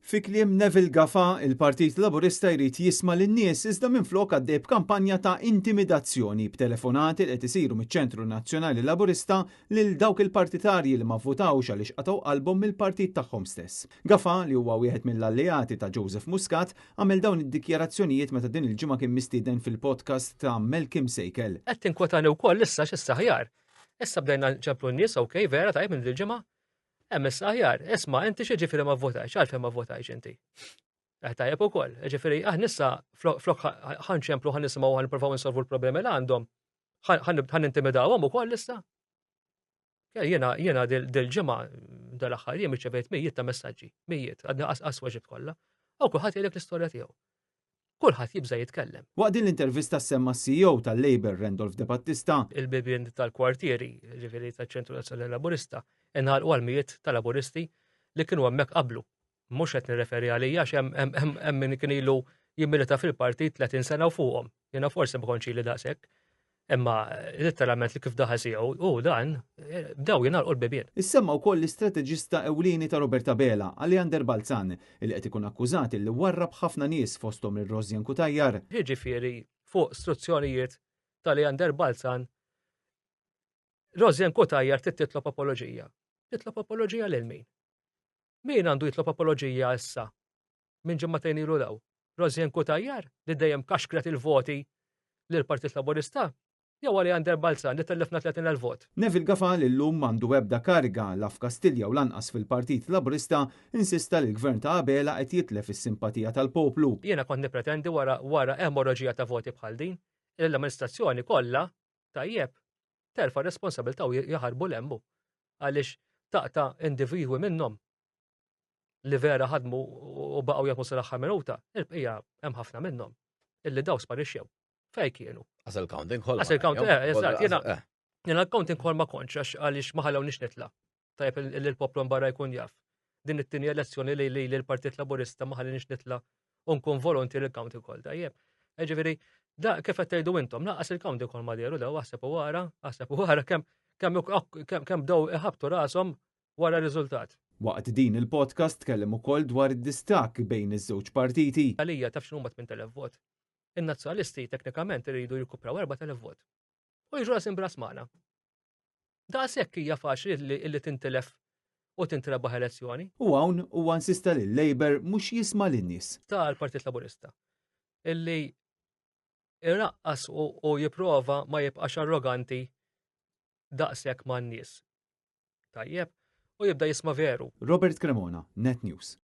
Fi kliem Neville Gafà, il-Partit Laburista jrid jisma' lin-nies iżda minflok għaddej b'kampanja ta' intimidazzjoni b'telefonati li qed isiru miċ-Ċentru Nazzjonali Laburista lil dawk il-partitarji li ma vvutawx għaliex qatgħu qalbhom mill-partit tagħhom stess. Gafà, li huwa wieħed mill-alleati ta' Joseph Muscat, għamel dawn id-dikjarazzjonijiet meta din il-ġimgħa kien mistieden fil-podcast ta' Malcolm Sejkel. Qed tinkwetani wkoll issa x'issa aħjar. Issa bdejna nċemplu n-nies, ok, vera tajjeb minn dil-ġimgħa, Hemm issa aħjar, isma' inti xi ġifieri ma vvotajx, għalfejn ma vvotajx inti. Eh, tajjeb ukoll, ġifieri aħna issa flok ħanċemplu ħan nisimgħu ħan nippruvaw insolvu l-problemi li għandhom, ħan intimidawhom ukoll issa. Jiena jiena dil-ġimgħa dal-aħħar jiem irċevejt mijiet ta' messaġġi, mijiet, għadni qas weġibt kollha. U kulħadd jgħidlek l-istorja tiegħu. Kulħadd jibża' jitkellem. Waqt din l-intervista ssemma s-CEO tal-Labour Randolph De Battista. Il-bibien tal-kwartieri, jiġifieri taċ-Ċentru Nazzjonali Laburista, ingħalqu għal mijiet ta' Laburisti li kienu hemmhekk qablu. Mhux qed nirreferi għalija għax hemm min kien ilu jimmilita fil-partit 30 sena u fuqhom. Jiena forsi ma kontx ili daqshekk. Imma letteralment li kif daħal CEO u dan eh, bdew jingħalqu l-bibien. Issemma wkoll l-istrateġista ewlieni ta' Robert Abela, Aleander Balzan, li qed ikun akkużat li warrab ħafna nies fosthom lil Rosianne Cutajar. Jiġifieri fuq struzzjonijiet ta' Leander Balzan Rosianne Cutajar trid titlob apoloġija. Titlob apoloġija lil min? Min għandu jitlob apoloġija issa? Minn ġimagħtejn ilu daw. Rosianne Cutajar li dejjem kaxkret il-voti lill-Partit Laburista jew Aleander Balzan li tellifna 30,000 vot. Neville Gafà li llum m'għandu ebda kariga la f'Kastilja u lanqas fil-Partit Laburista insista li l-Gvern ta' Abela qed jitlef is-simpatija tal-poplu. Jiena kont nippretendi wara wara emoroġija ta' voti bħal din, li l-amministrazzjoni kollha tajjeb terfa' r-responsabilità u jaħarbu 'l hemm hu. Għaliex taqta' individwi minnhom li vera ħadmu u baqgħu jaħdmu sal-aħħar minuta, il-bqija hemm ħafna minnhom illi daw sparixxew. Fej kienu? Għas il-counting hall. Għas il-counting, eh, eżatt, jiena eh. jiena l-counting hall ma kontx għax għaliex ma ħallewniex nitla. Tajjeb li l-poplu barra jkun jaf. Din it-tieni elezzjoni li li l-Partit Laburista ma ħallinix nitla u nkun volontier il-counting hall, tajjeb. Eh, ġifieri, da kif qed tgħidu intom, naqas il-counting hall ma dehru daw aħseb u wara, aħseb u wara kemm kemm kemm bdew iħabtu rashom wara r-riżultat. Waqt din il-podcast tkellem ukoll dwar id-distakk bejn iż-żewġ partiti. Għalija taf x'inhuma 8,000 vot. In-Nazzjonalisti teknikament iridu jirkupraw 4,000 vot. U jiġu ras imbras magħna. Daqshekk hija faċli li tintilef u tintrebaħ elezzjoni. U hawn huwa insista li l-Labour mhux jisma' lin-nies. Tal-Partit Laburista illi iraqqas u jipprova ma jibqax arroganti daqshekk man-nies. Tajjeb, u jibda jisma' veru. Robert Cremona, Net News.